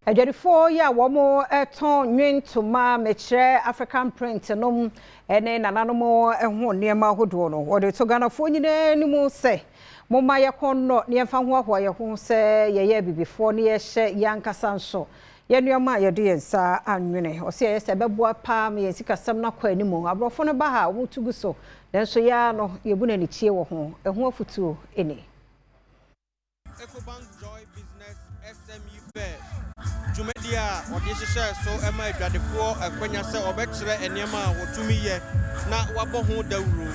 Adwadifoɔ yi a wɔtɔn nwentoma, mekyerɛ African print nom ne nananom ho nneɛma ahodoɔ no, wɔde to Ghanafoɔ nyinaa anim sɛ momma yɛkɔn nnɔ na yɛmfa nhoahoa yɛn ho sɛ yɛyɛ abibifoɔ na yɛhyɛ yɛn ankasa nso yɛn nneɛma a yɛde yɛn nsa anwene. Ɔsɛ ɛyɛ sɛ ɛbɛboa paa ma yɛn sikasɛm no akɔ anim. Aborɔfo no ba ha a wɔtu gu so, nanso yɛn ara no yɛbu no anikyie wɔ ho. Ɛho afotuo nie. Ecobank Joy Business SME Fair dwumadi a wɔde hyehyɛɛ so ma adwadifoɔ akwanya sɛ wɔbɛkyerɛ nneɛma a wɔtumi yɛ na wɔabɔ ho dawuro.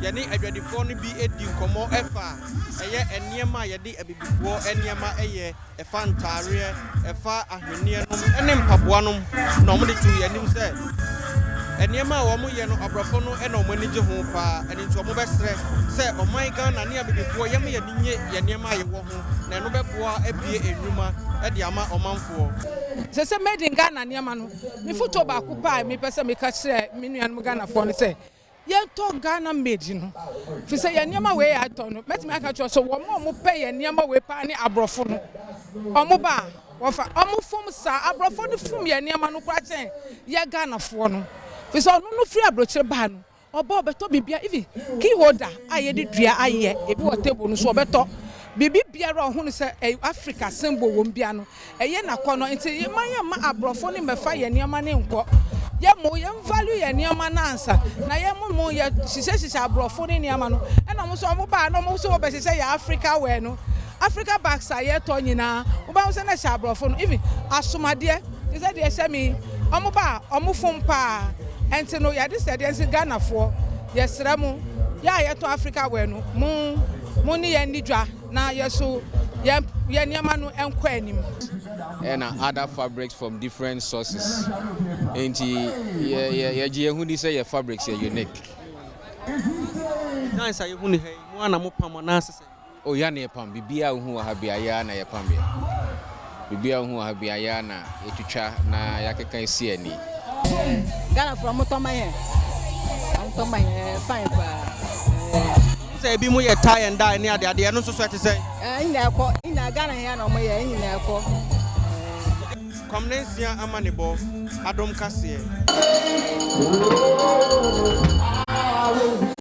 Yɛne adwadifoɔ no bi di nkɔmmɔ ɛfa ɛyɛ nneɛma a yɛde abibifoɔ nneɛma yɛ, ɛfa ntaareɛ, ɛfa ahwenneɛ nom ne mpaboa nom, na wɔde to yɛn anim sɛ nneɛma a wɔyɛ no aborɔfo no na wɔn ani gye ho paa. Ɛno nti wɔbɛsrɛ sɛ ɔman Ghana ne abibifoɔ yɛma yɛn ani nye yɛn nneɛma a yɛwɔ ho, na ɛno bɛboa abue nnwuma de ama ɔmanfoɔ. Sɛ made in Ghana nneɛma no, me foto baako paa a mepɛ sɛ meka kyerɛ me nuanom Ghanafoɔ no sɛ yɛntɔ Ghana made no, fi sɛ yɛn nneɛma wei a ɛtɔ no, mɛtumi aka kyerɛ sɛ wɔn a wɔpɛ yɛn nneɛma wei paa ne aborɔfo no. Wɔn ba a wɔfa wɔn fom saa, aborɔfo no fom yɛn nneɛma no koraa kyɛn yɛ Ghanafoɔ no, fi sɛ ɔno no firi aburokyire baa no, ɔba ɔbɛtɔ biribia, even key holder a yɛde dua ayɛ ebi wɔ table no so, ɔbɛtɔ biribi biara a ɔho no sɛ ɛyɛ Africa symbol wɔ mu bia no, ɛyɛ n'akɔnɔ. Nti ma yɛn ma aborɔfo no mmɛfa yɛn nneɛma no nkɔ. Yɛ mo yɛn value yɛn nneɛma no ansa na yɛn mo yɛ hyehyɛ hyehyɛ aborɔfo ne nneɛma no, ɛna wɔn nso wɔn baa na wɔn nso wɔbɛhyehyɛ yɛ Africa wear no, Africa bags a yɛtɔ nyinaa, wɔbɛn sɛ na ɛhyɛ aborɔfo no, even asomadeɛ te sɛ deɛ ɛhyɛ mi, wɔn ba a wɔn fom paa. Ɛnti no yɛde sɛ deɛ nsi Ghanafoɔ, yɛsrɛ mo, yɛ a yɛtɔ Africa wear no, mo ne yɛn ni dwa na yɛ so yɛn nneɛma no nkɔ anim. Ɛna other fabrics from different sources, nti yɛgye yɛn ho di sɛ yɛ fabrics yɛ unique. Designs a yɛhu ne ha yi, mo ana mopam anaasɛ sɛ? O, yɛ na yɛpam. Biribiara a wohu wɔ ha bia, yɛ na yɛpam. Yɛ biribiara a wohu wɔ ha bia, yɛ na yɛtwitwa na yɛakeka esi ani. Ghanafoɔ, ɔmo tɔ ma yɛn, ɔmo tɔ ma yɛn fine paa. Sɛ ebi mu yɛ tie and dye ne adeadeɛ, ɛno nso so ɛte sɛ? Ɛnyina ɛkɔ, nyina Ghana yɛn na ɔmo yɛ, ɛnyina ɛkɔ. Kwamina Nsia ama ne bɔ Adom Kaseɛ.